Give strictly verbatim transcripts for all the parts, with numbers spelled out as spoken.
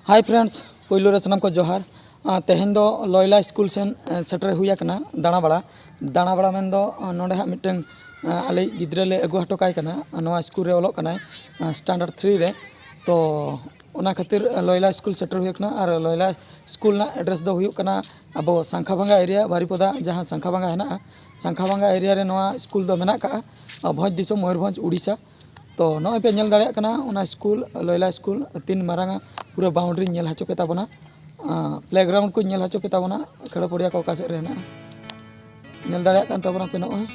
Hi friends, ᱯᱳᱭᱞᱳ ᱨᱮ ᱥᱟᱱᱟᱢ ᱠᱚ ᱡᱚᱦᱟᱨ᱾ ᱟᱨ ᱛᱮᱦᱮᱧ ᱫᱚ ᱞᱚᱭᱞᱟ ᱥᱠᱩᱞ ᱥᱮᱱ ᱮ, ᱥᱮᱴᱮᱨ ᱦᱩᱭ ᱟᱠᱟᱱᱟ ᱫᱟᱬᱟᱵᱟᱲᱟ᱾ ᱫᱟᱬᱟᱵᱟᱲᱟ ᱢᱮᱱᱫᱚ ᱮ, ᱱᱚᱰᱮ ᱦᱟᱸᱜ ᱢᱤᱫᱴᱟᱝ ᱮ, ᱟᱞᱮᱭᱤᱡ ᱜᱤᱫᱽᱨᱟᱹ ᱞᱮ ᱟᱹᱜᱩ ᱦᱚᱴᱚ ᱠᱟᱭ ᱠᱟᱱᱟ᱾ ᱱᱚᱣᱟ ᱥᱠᱩᱞ ᱨᱮ ᱚᱞᱚᱜ ᱠᱟᱱᱟᱭ ᱮ, standard three ᱨᱮ᱾ ᱛᱚ ᱚᱱᱟ ᱠᱷᱟᱹᱛᱤᱨ ᱞᱚᱭᱞᱟ ᱥᱠᱩᱞ ᱥᱮᱴᱮᱨ ᱦᱩᱭ ᱟᱠᱟᱱᱟ᱾ ᱟᱨ ᱞᱚᱭᱞᱟ ᱥᱠᱩᱞ ᱨᱮᱱᱟᱜ ᱮᱰᱨᱮᱥ ᱫᱚ ᱦᱩᱭᱩᱜ ᱠᱟᱱᱟ ᱟᱵᱚ ᱥᱟᱝᱠᱷᱟᱵᱷᱟᱝᱜᱟ ᱮᱨᱤᱭᱟ, ᱵᱟᱨᱤᱯᱚᱫᱟ ᱡᱟᱦᱟᱸ ᱥᱟᱝᱠᱷᱟᱵᱷᱟᱝᱜᱟ ᱦᱮᱱᱟᱜᱼᱟ, ᱥᱟᱝᱠᱷᱟᱵᱷᱟᱝᱜᱟ ᱮᱨᱤᱭᱟ ᱨᱮ ᱱᱚᱣᱟ ᱥᱠᱩᱞ ᱫᱚ ᱢᱮᱱᱟᱜ ᱠᱟᱜᱼᱟ, ᱟᱵᱚ ᱵᱷᱚᱸᱡᱽ ᱫᱤᱥᱚᱢ, ᱢᱚᱭᱩᱨᱵᱷᱚᱸᱡᱽ, ᱩᱲᱤᱥᱥᱟ᱾ ᱛᱚ ᱱᱚᱜᱼᱚᱭ ᱯᱮ ᱧᱮᱞ ᱫᱟᱲᱮᱭᱟᱜ ᱠᱟᱱᱟ ᱚᱱᱟ ᱥᱠᱩᱞ, ᱞᱚᱭᱞᱟ ᱥᱠᱩᱞ ᱛᱤᱱ ᱢᱟᱨᱟᱝᱟ, ᱯᱩᱨᱟᱹ ᱵᱟᱣᱩᱱᱰᱟᱨᱤ ᱧᱮᱞ ᱦᱚᱪᱚ ᱯᱮ ᱛᱟᱵᱚᱱᱟ, ᱯᱞᱮᱜᱨᱟᱣᱩᱱᱰ ᱠᱚ ᱧᱮᱞ ᱦᱚᱪᱚ ᱯᱮ ᱛᱟᱵᱚᱱᱟ, ᱠᱷᱮᱞᱳ ᱯᱚᱲᱤᱭᱟ ᱠᱚ ᱚᱠᱟ ᱥᱮᱫ ᱨᱮ ᱦᱮᱱᱟᱜᱼᱟ᱾ ᱧᱮᱞ ᱫᱟᱲᱮᱭᱟᱜ ᱠᱟᱱ ᱛᱟᱵᱚᱱᱟ ᱯᱮ ᱱᱚᱜᱼᱚᱭ᱾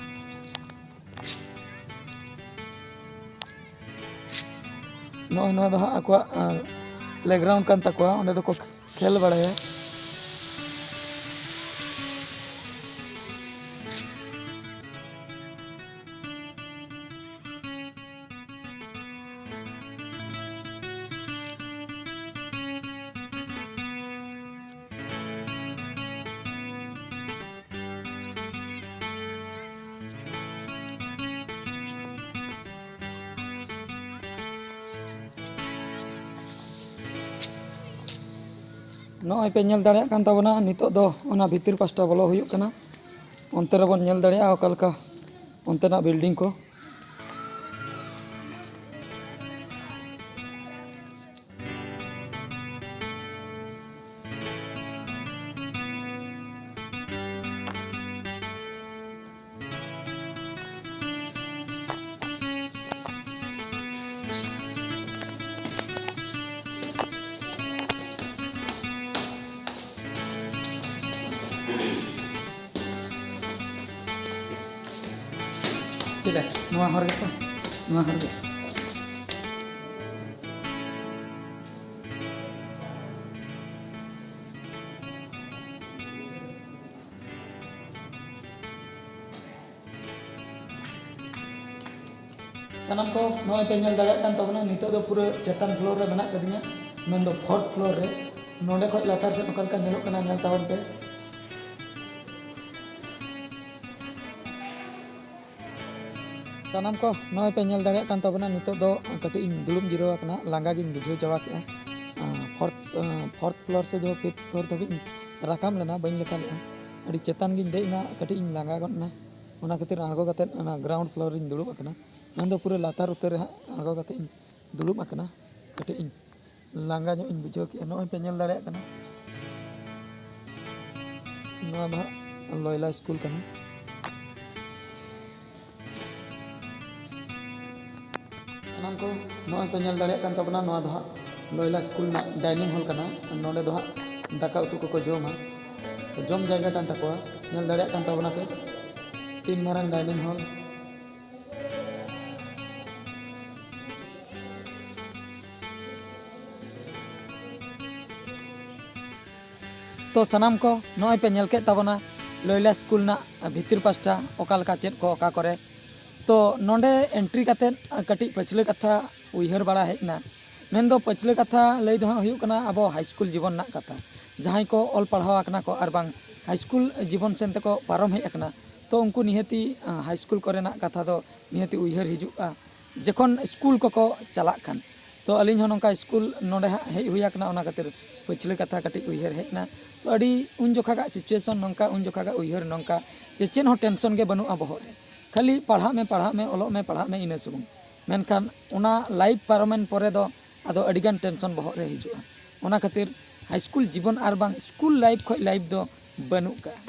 ᱱᱚᱜᱼᱚᱭ ᱱᱚᱣᱟ ᱫᱚ ᱦᱟᱸᱜ ᱟᱠᱚᱣᱟᱜ ᱯᱞᱮᱜᱨᱟᱣᱩᱱᱰ ᱠᱟᱱ ᱛᱟᱠᱚᱣᱟ, ᱚᱸᱰᱮ ᱫᱚᱠᱚ ᱠᱷᱮᱞ ᱵᱟᱲᱟᱭᱟ᱾ ᱱᱚᱜᱼᱚᱭ ᱯᱮ ᱧᱮᱞ ᱫᱟᱲᱮᱭᱟᱜ ᱠᱟᱱ ᱛᱟᱵᱚᱱᱟ, ᱱᱤᱛᱚᱜ ᱫᱚ ᱚᱱᱟ ᱵᱷᱤᱛᱤᱨ ᱯᱟᱥᱴᱟ ᱵᱚᱞᱚ ᱦᱩᱭᱩᱜ ᱠᱟᱱᱟ᱾ ᱚᱱᱛᱮ ᱨᱮᱵᱚᱱ ᱧᱮᱞ ᱫᱟᱲᱮᱭᱟᱜᱼᱟ ᱚᱠᱟ ᱞᱮᱠᱟ ᱚᱱᱛᱮᱱᱟᱜ ᱵᱤᱞᱰᱤᱝ ᱠᱚ᱾ ᱪᱮᱫᱟᱜ ᱱᱚᱣᱟ ᱦᱚᱨ ᱜᱮᱛᱚ, ᱱᱚᱣᱟ ᱦᱚᱨ ᱜᱮ᱾ ᱥᱟᱱᱟᱢ ᱠᱚ ᱱᱚᱜᱼᱚᱭ ᱯᱮ ᱧᱮᱞ ᱫᱟᱲᱮᱭᱟᱜ ᱠᱟᱱ ᱛᱟᱵᱚᱱᱟ, ᱱᱤᱛᱚᱜ ᱫᱚ ᱯᱩᱨᱟᱹ ᱪᱮᱛᱟᱱ ᱯᱷᱞᱳᱨ ᱨᱮ ᱢᱮᱱᱟᱜ ᱠᱟᱫᱤᱧᱟ, ᱢᱮᱱᱫᱚ ᱯᱷᱳᱨᱛᱷ ᱯᱷᱞᱳᱨ ᱨᱮ᱾ ᱱᱚᱸᱰᱮ ᱠᱷᱚᱱ ᱞᱟᱛᱟᱨ ᱥᱮᱫ ᱚᱠᱟ ᱞᱮᱠᱟ ᱧᱮᱞᱚᱜ ᱠᱟᱱᱟ ᱧᱮᱞ ᱛᱟᱵᱚᱱ ᱯᱮ᱾ ᱥᱟᱱᱟᱢ ᱠᱚ ᱱᱚᱜᱼᱚᱭ ᱯᱮ ᱧᱮᱞ ᱫᱟᱲᱮᱭᱟᱜ ᱠᱟᱱ ᱛᱟᱵᱚᱱᱟ, ᱱᱤᱛᱚᱜ ᱫᱚ ᱠᱟᱹᱴᱤᱡ ᱤᱧ ᱫᱩᱲᱩᱵ ᱡᱤᱨᱟᱹᱣ ᱟᱠᱟᱱᱟ, ᱞᱟᱸᱜᱟ ᱜᱤᱧ ᱵᱩᱡᱷᱟᱹᱣ ᱪᱟᱵᱟ ᱠᱮᱜᱼᱟ᱾ ᱟᱨ ᱯᱷᱳᱨᱛᱷ ᱯᱷᱳᱨᱛᱷ ᱯᱷᱞᱳᱨ ᱥᱮ ᱡᱟᱦᱟᱸ ᱯᱷᱤᱯᱛᱷ ᱯᱷᱞᱳᱨ ᱫᱷᱟᱹᱵᱤᱡ ᱤᱧ ᱨᱟᱠᱟᱵ ᱞᱮᱱᱟ, ᱵᱟᱹᱧ ᱞᱮᱠᱷᱟ ᱞᱮᱫᱼᱟ᱾ ᱟᱹᱰᱤ ᱪᱮᱛᱟᱱ ᱜᱤᱧ ᱫᱮᱡ ᱮᱱᱟ, ᱠᱟᱹᱴᱤᱡ ᱤᱧ ᱞᱟᱸᱜᱟ ᱜᱚᱫ ᱮᱱᱟ᱾ ᱚᱱᱟ ᱠᱷᱟᱹᱛᱤᱨ ᱟᱬᱜᱚ ᱠᱟᱛᱮᱫ ᱚᱱᱟ ᱜᱨᱟᱣᱩᱱᱰ ᱯᱷᱞᱳᱨ ᱨᱤᱧ ᱫᱩᱲᱩᱵ ᱟᱠᱟᱱᱟ᱾ ᱢᱮᱱᱫᱚ ᱯᱩᱨᱟᱹ ᱞᱟᱛᱟᱨ ᱩᱛᱟᱹᱨ ᱨᱮ ᱦᱟᱸᱜ ᱟᱬᱜᱚ ᱠᱟᱛᱮᱫ ᱤᱧ ᱫᱩᱲᱩᱵ ᱟᱠᱟᱱᱟ᱾ ᱠᱟᱹᱴᱤᱡ ᱤᱧ ᱞᱟᱸᱜᱟ ᱧᱚᱜ ᱤᱧ ᱵᱩᱡᱷᱟᱹᱣ ᱠᱮᱜᱼᱟ᱾ ᱱᱚᱜᱼᱚᱭ ᱯᱮ ᱧᱮᱞ ᱫᱟᱲᱮᱭᱟᱜ ᱠᱟᱱᱟ, ᱱᱚᱣᱟ ᱫᱚ ᱦᱟᱸᱜ ᱞᱚᱭᱞᱟ ᱥᱠᱩᱞ ᱠᱟᱱᱟ᱾ ᱥᱟᱱᱟᱢ ᱠᱚ ᱱᱚᱜᱼᱚᱭ ᱯᱮ ᱧᱮᱞ ᱫᱟᱲᱮᱭᱟᱜ ᱠᱟᱱ ᱛᱟᱵᱚᱱᱟ, ᱱᱚᱣᱟ ᱫᱚ ᱦᱟᱸᱜ ᱞᱚᱭᱞᱟ ᱥᱠᱩᱞ ᱨᱮᱱᱟᱜ ᱰᱟᱭᱱᱤᱝ ᱦᱚᱞ ᱠᱟᱱᱟ᱾ ᱱᱚᱸᱰᱮ ᱫᱚ ᱦᱟᱸᱜ ᱫᱟᱠᱟ ᱩᱛᱩ ᱠᱚᱠᱚ ᱡᱚᱢᱟ, ᱡᱚᱢ ᱡᱟᱭᱜᱟ ᱠᱟᱱ ᱛᱟᱠᱚᱣᱟ᱾ ᱧᱮᱞ ᱫᱟᱲᱮᱭᱟᱜ ᱠᱟᱱ ᱛᱟᱵᱚᱱᱟ ᱯᱮ, ᱛᱤᱱ ᱢᱟᱨᱟᱝ ᱰᱟᱭᱱᱤᱝ ᱦᱚᱞ᱾ ᱛᱚ ᱥᱟᱱᱟᱢ ᱠᱚ ᱱᱚᱜᱼᱚᱭ ᱯᱮ ᱧᱮᱞ ᱠᱮᱫ ᱛᱟᱵᱚᱱᱟ ᱞᱚᱭᱞᱟ ᱥᱠᱩᱞ ᱨᱮᱱᱟᱜ ᱵᱷᱤᱛᱤᱨ ᱯᱟᱥᱴᱟ ᱚᱠᱟ ᱞᱮᱠᱟ ᱪᱮᱫ ᱠᱚ ᱚᱠᱟ ᱠᱚᱨᱮ᱾ ᱛᱚ ᱱᱚᱰᱮ ᱮᱱᱴᱨᱤ ᱠᱟᱛᱮᱫ ᱠᱟᱹᱴᱤᱡ ᱯᱟᱹᱪᱷᱞᱟᱹ ᱠᱟᱛᱷᱟ ᱩᱭᱦᱟᱹᱨ ᱵᱟᱲᱟ ᱦᱮᱡ ᱮᱱᱟ᱾ ᱢᱮᱱᱫᱚ ᱯᱟᱹᱪᱷᱞᱟᱹ ᱠᱟᱛᱷᱟ ᱞᱟᱹᱭ ᱫᱚ ᱦᱟᱸᱜ ᱦᱩᱭᱩᱜ ᱠᱟᱱᱟ ᱟᱵᱚ ᱦᱟᱭ ᱥᱠᱩᱞ ᱡᱤᱵᱚᱱ ᱨᱮᱱᱟᱜ ᱠᱟᱛᱷᱟ᱾ ᱡᱟᱦᱟᱸᱭ ᱠᱚ ᱚᱞ ᱯᱟᱲᱦᱟᱣ ᱟᱠᱟᱱᱟ ᱠᱚ ᱟᱨ ᱵᱟᱝ ᱦᱟᱭ ᱥᱠᱩᱞ ᱡᱤᱵᱚᱱ ᱥᱮᱱ ᱛᱮᱠᱚ ᱯᱟᱨᱚᱢ ᱦᱮᱡ ᱟᱠᱟᱱᱟ, ᱛᱚ ᱩᱱᱠᱩ ᱱᱤᱦᱟᱹᱛᱤ, ᱟᱸ, ᱦᱟᱭ ᱥᱠᱩᱞ ᱠᱚᱨᱮᱱᱟᱜ ᱠᱟᱛᱷᱟ ᱫᱚ ᱱᱤᱦᱟᱹᱛᱤ ᱩᱭᱦᱟᱹᱨ ᱦᱤᱡᱩᱜᱼᱟ ᱡᱚᱠᱷᱚᱱ ᱥᱠᱩᱞ ᱠᱚᱠᱚ ᱪᱟᱞᱟᱜ ᱠᱷᱟᱱ᱾ ᱛᱚ ᱟᱹᱞᱤᱧ ᱦᱚᱸ ᱱᱚᱝᱠᱟ ᱥᱠᱩᱞ ᱱᱚᱰᱮ ᱦᱟᱸᱜ ᱦᱮᱡ ᱦᱩᱭ ᱟᱠᱟᱱᱟ, ᱚᱱᱟ ᱠᱷᱟᱹᱛᱤᱨ ᱯᱟᱹᱪᱷᱞᱟᱹ ᱠᱟᱛᱷᱟ ᱠᱟᱹᱴᱤᱡ ᱩᱭᱦᱟᱹᱨ ᱦᱮᱡ ᱮᱱᱟ᱾ ᱛᱚ ᱟᱹᱰᱤ ᱩᱱ ᱡᱚᱠᱷᱟᱜᱟᱜ ᱥᱤᱪᱩᱭᱮᱥᱚᱱ ᱱᱚᱝᱠᱟ, ᱩᱱ ᱡᱚᱠᱷᱟᱜᱟᱜ ᱩᱭᱦᱟᱹᱨ ᱱᱚᱝᱠᱟ ᱡᱮ ᱪᱮᱫ ᱦᱚᱸ ᱴᱮᱱᱥᱚᱱ ᱜᱮ ᱵᱟᱹᱱᱩᱜᱼᱟ ᱵᱚᱦᱚᱜ ᱨᱮ, ᱠᱷᱟᱹᱞᱤ ᱯᱟᱲᱦᱟᱜ ᱢᱮ, ᱯᱟᱲᱦᱟᱜ ᱢᱮ, ᱚᱞᱚᱜ ᱢᱮ, ᱯᱟᱲᱦᱟᱜ ᱢᱮ, ᱤᱱᱟᱹ ᱥᱩᱢᱩᱝ᱾ ᱢᱮᱱᱠᱷᱟᱱ ᱚᱱᱟ ᱞᱟᱭᱤᱯᱷ ᱯᱟᱨᱚᱢᱮᱱ ᱯᱚᱨᱮ ᱫᱚ ᱟᱫᱚ ᱟᱹᱰᱤᱜᱟᱱ ᱴᱮᱱᱥᱚᱱ ᱵᱚᱦᱚᱜ ᱨᱮ ᱦᱤᱡᱩᱜᱼᱟ᱾ ᱚᱱᱟ ᱠᱷᱟᱹᱛᱤᱨ ᱦᱟᱭ ᱥᱠᱩᱞ ᱡᱤᱵᱚᱱ ᱟᱨ ᱵᱟᱝ ᱥᱠᱩᱞ ᱞᱟᱭᱤᱯᱷ ᱠᱷᱚᱱ ᱞᱟᱭᱤᱯᱷ ᱫᱚ ᱵᱟᱹᱱᱩᱜ ᱠᱟᱜᱼᱟ᱾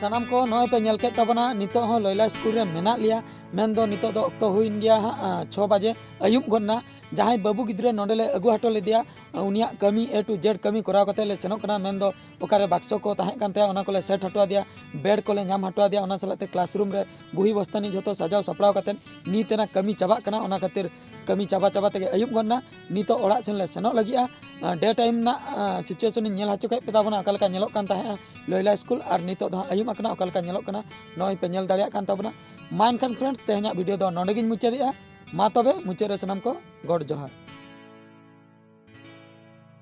ᱥᱟᱱᱟᱢ ᱠᱚ ᱱᱚᱜᱼᱚᱭ ᱯᱮ ᱧᱮᱞ ᱠᱮᱫ ᱛᱟᱵᱚᱱᱟ, ᱱᱤᱛᱚᱜ ᱦᱚᱸ ᱞᱚᱭᱞᱟ ᱥᱠᱩᱞ ᱨᱮ ᱢᱮᱱᱟᱜ ᱞᱮᱭᱟ᱾ ᱢᱮᱱᱫᱚ ᱱᱤᱛᱚᱜ ᱫᱚ ᱚᱠᱛᱚ ᱦᱩᱭᱮᱱ ᱜᱮᱭᱟ ᱦᱟᱸᱜ, ᱟᱸ, ᱪᱷᱚ ᱵᱟᱡᱮ ᱟᱹᱭᱩᱵ ᱜᱚᱫ ᱮᱱᱟ᱾ ᱡᱟᱦᱟᱸᱭ ᱵᱟᱹᱵᱩ ᱜᱤᱫᱽᱨᱟᱹ ᱱᱚᱰᱮ ᱞᱮ ᱟᱹᱜᱩ ᱦᱚᱴᱚ ᱞᱮᱫᱮᱭᱟ, ᱩᱱᱤᱭᱟᱜ ᱠᱟᱹᱢᱤ A to Z ᱠᱟᱹᱢᱤ ᱠᱚᱨᱟᱣ ᱠᱟᱛᱮ ᱞᱮ ᱥᱮᱱᱚᱜ ᱠᱟᱱᱟ᱾ ᱢᱮᱱᱫᱚ ᱚᱠᱟᱨᱮ ᱵᱟᱠᱥᱚ ᱠᱚ ᱛᱟᱦᱮᱸ ᱠᱟᱱ ᱛᱟᱭᱟ, ᱚᱱᱟ ᱠᱚᱞᱮ ᱥᱮᱴ ᱦᱚᱴᱚ ᱟᱫᱮᱭᱟ, ᱵᱮᱰ ᱠᱚᱞᱮ ᱧᱟᱢ ᱦᱚᱴᱚ ᱟᱫᱮᱭᱟ, ᱚᱱᱟ ᱥᱟᱞᱟᱜ ᱛᱮ ᱠᱞᱟᱥᱨᱩᱢ ᱨᱮ ᱵᱩᱦᱤ ᱵᱚᱥᱛᱟᱱᱤ ᱡᱷᱚᱛᱚ ᱥᱟᱡᱟᱣ ᱥᱟᱯᱲᱟᱣ ᱠᱟᱛᱮ ᱱᱤᱛ ᱨᱮᱱᱟᱜ ᱠᱟᱹᱢᱤ ᱪᱟᱵᱟᱜ ᱠᱟᱱᱟ᱾ ᱚᱱᱟ ᱠᱷᱟᱹᱛᱤᱨ ᱠᱟᱹᱢᱤ ᱪᱟᱵᱟ ᱪᱟᱵᱟ ᱛᱮᱜᱮ ᱟᱹᱭᱩᱵ ᱜᱚᱫ ᱮᱱᱟ᱾ ᱱᱤᱛᱚᱜ ᱚᱲᱟᱜ ᱥᱮᱱ ᱞᱮ ᱥᱮᱱᱚᱜ ᱞᱟᱹᱜᱤᱫᱼᱟ᱾ ᱰᱮ ᱴᱟᱭᱤᱢ ᱨᱮᱱᱟᱜ ᱥᱤᱪᱩᱭᱮᱥᱚᱱ ᱤᱧ ᱧᱮᱞ ᱦᱚᱪᱚ ᱠᱮᱫ ᱯᱮ ᱛᱟᱵᱚᱱᱟ, ᱚᱠᱟ ᱞᱮᱠᱟ ᱧᱮᱞᱚᱜ ᱠᱟᱱ ᱛᱟᱦᱮᱸᱜᱼᱟ ᱞᱚᱭᱞᱟ ᱥᱠᱩᱞ, ᱟᱨ ᱱᱤᱛᱚᱜ ᱫᱚ ᱦᱟᱸᱜ ᱟᱹᱭᱩᱵ ᱟᱠᱟᱱᱟ, ᱚᱠᱟ ᱞᱮᱠᱟ ᱧᱮᱞᱚᱜ ᱠᱟᱱᱟ ᱱᱚᱜᱼᱚᱭ ᱯᱮ ᱧᱮᱞ ᱫᱟᱲᱮᱭᱟᱜ ᱠᱟᱱ ᱛᱟᱵᱚᱱᱟ᱾ ᱢᱟ ᱮᱱᱠᱷᱟᱱ friends, ᱛᱮᱦᱮᱧᱟᱜ ᱵᱷᱤᱰᱤᱭᱳ ᱫᱚ ᱱᱚᱸᱰᱮ ᱜᱤᱧ ᱢᱩᱪᱟᱹᱫᱮᱜᱼᱟ᱾ ᱢᱟ ᱛᱚᱵᱮ ᱢᱩᱪᱟᱹᱫ ᱨᱮ ᱥᱟᱱᱟᱢ ᱠᱚ ᱜᱚᱰ ᱡᱚᱦᱟᱨ᱾